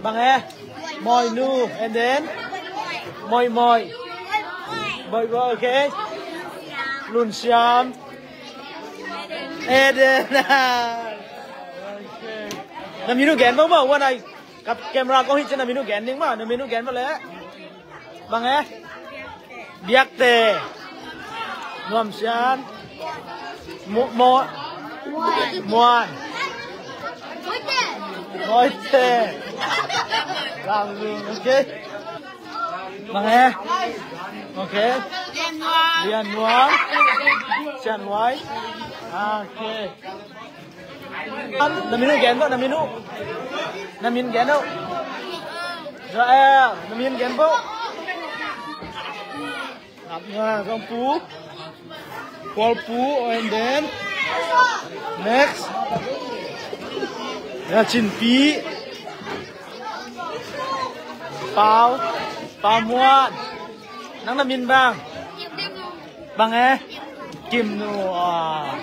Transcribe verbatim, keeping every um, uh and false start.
Bang e? Moinu, and then? Moimoi. Boiboi, okay. Lunsiam. Eden. Okay. Na min uh gen bang maw, wan ai. Ka camera kong hih ciang na min uh gen ding maw, na min uh gen bang le. Bang e? Biakte. Nuamsian. Mo, mo. Muan. Moite. Langzung, okay. Bang e? Okay. Lian Nuam. Sian Huai. Okay. Na min uh gen bang, na min uh. Na min gen bang. Israel, na min gen bang. Ngap nga, Zongpu. Paul Pu, and then next. Ya, Chin Pi. Pau, Pau Muan. Nang na min bang. Bang e? Kim Nu, ah.